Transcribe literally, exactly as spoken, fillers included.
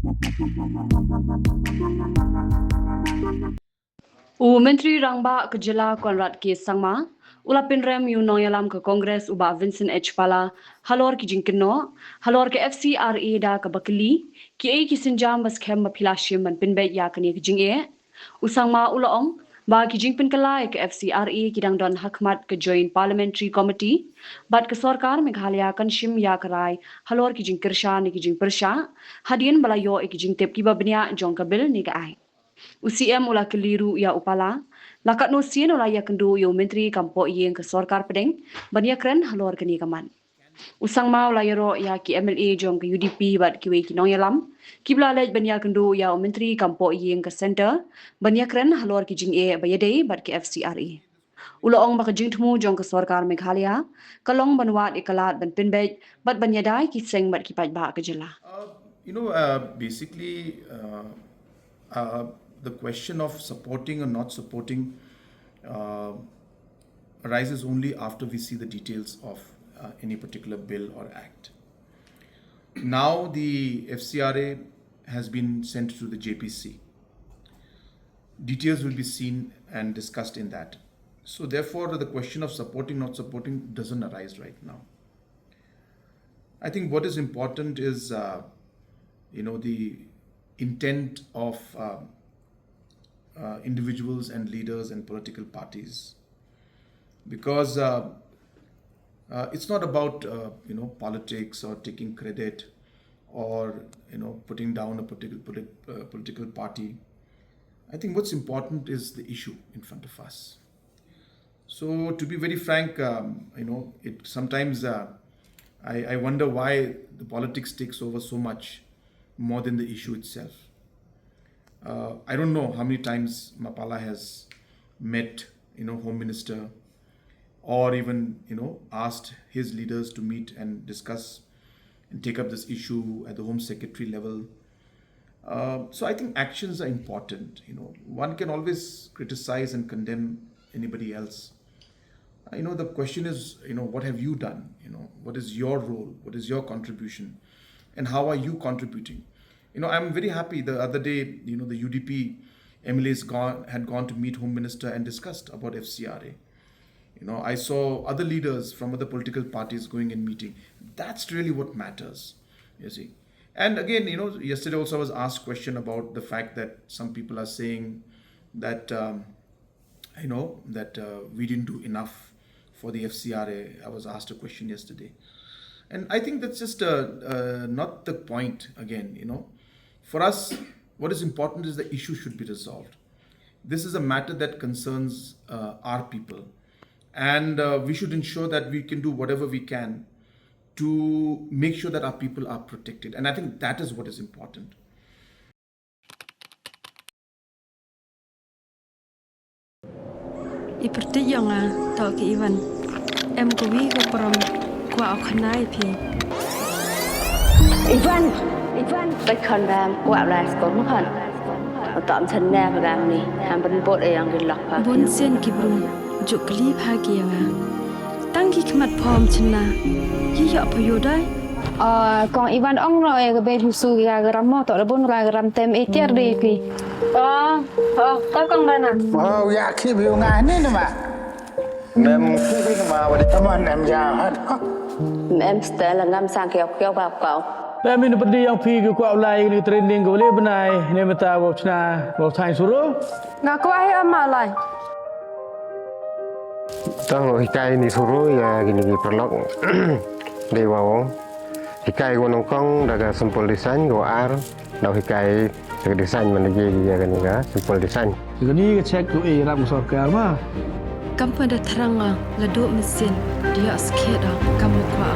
U Myntri Rangbah ka jylla Conrad K Sangma u la pynrem ïa u nongïalam ka Congress u Bah Vincent H Pala halor ki jingkynnoh halor ka F C R A da kaba kylli kiei ki sienjam ba skhem ba phi la shim ban pynbeit ïa kane ka jingeh. U Sangma u la ong ba ki jingpynkylla ïa ka F C R A ki dang don ha khmat ka Joint Parliamentary Committee bad ka sorkar Meghalaya kan shim ïa ka rai halor ki jingkyrshan ne ki jingpyrshah hadien ba la ïoh ïa ki jingtip kiba bniah jong ka bill ne ka Ain. U C M u la kylli ruh ïa u Pala la katno sien u la ïakynduh ïa u Myntri kam pohïing ka sorkar pdeng ban ïakren halor kane ka mat. U Sangma u la ïaroh ïa ki M L A jong ka U D P bad kiwei ki nongïalam kiba la leit ban ïakynduh ïa u Myntri kam pohïing ka Centre ban ïakren halor ki jingeh ba ïadei bad ka F C R A. U la ong ba ka jingthmu jong ka sorkar Meghalaya ka long ban wad ïa ka lad ban pynbeit bad ban ïada ïa ki seng bad ki paidbah ka jylla. Uh, you know, uh, basically, uh, uh, the question of supporting or not supporting uh, arises only after we see the details of uh, any particular bill or act. Now the F C R A has been sent to the J P C. Details will be seen and discussed in that. So therefore, the question of supporting, not supporting doesn't arise right now. I think what is important is, uh, you know, the intent of uh, uh, individuals and leaders and political parties, because uh, uh, it's not about uh, you know, politics or taking credit or, you know, putting down a particular politi- uh, political party. I think what's important is the issue in front of us. So, to be very frank, um, you know, it sometimes uh, I, I wonder why the politics takes over so much more than the issue itself. Uh, I don't know how many times Ma Pala has met, you know, Home Minister, or even, you know, asked his leaders to meet and discuss and take up this issue at the Home Secretary level. Uh, so I think actions are important. You know, one can always criticize and condemn anybody else. Uh, you know, the question is, you know, what have you done? You know, what is your role? What is your contribution? And how are you contributing? You know, I'm very happy the other day, you know, the U D P M L As gone, had gone to meet Home Minister and discussed about F C R A. You know, I saw other leaders from other political parties going and meeting. That's really what matters, you see. And again, you know, yesterday also I was asked question about the fact that some people are saying that, um, you know, that uh, we didn't do enough for the F C R A. I was asked a question yesterday. And I think that's just uh, uh, not the point again, you know. For us, what is important is the issue should be resolved. This is a matter that concerns uh, our people. And uh, we should ensure that we can do whatever we can to make sure that our people are protected. And I think that is what is important. I pyrthei ïa nga, to ki Ivan. Em ka wi ka prom, kwah u khana ïa phi. Ivan! Ivan! Bad khon bam, kwah bla skor ma khon. Uta am chen ne ba gam ni, ham ban bot e yang ki lok pa. Bun sien ki bru, juk kli pha ki ïa nga. Tang ki khmat phom chen na, ki ïa pha ïoh dai. Ah, kong Ivan ong no e ka be phi su ïa ka ram mo, to da bun ra ka ram tem e tiar de phi. Oh, oh, to kong Bana. Oh, ïa ki bi nga ni na ma. Mem ki bi ma wa di. Taman em ja hat. Mem stel ngam sang kiok kiok bap kau. Mem in pedi yang phi ki kwah ulai ni training ko le benai ne meta wa chna wa thai suru. Nga kwah hi ama lai. Tang hikai ni suru ïa kini ki paralok. Dei wa ong. Hikai ko nyngkong da ka simple design, ko ar da hikai da ka design man ïa ïa kani ka simple design. Kani ka check ko e ram sorkar ma. Kam pa da thrang la do mesin dia skhet da kam kwah.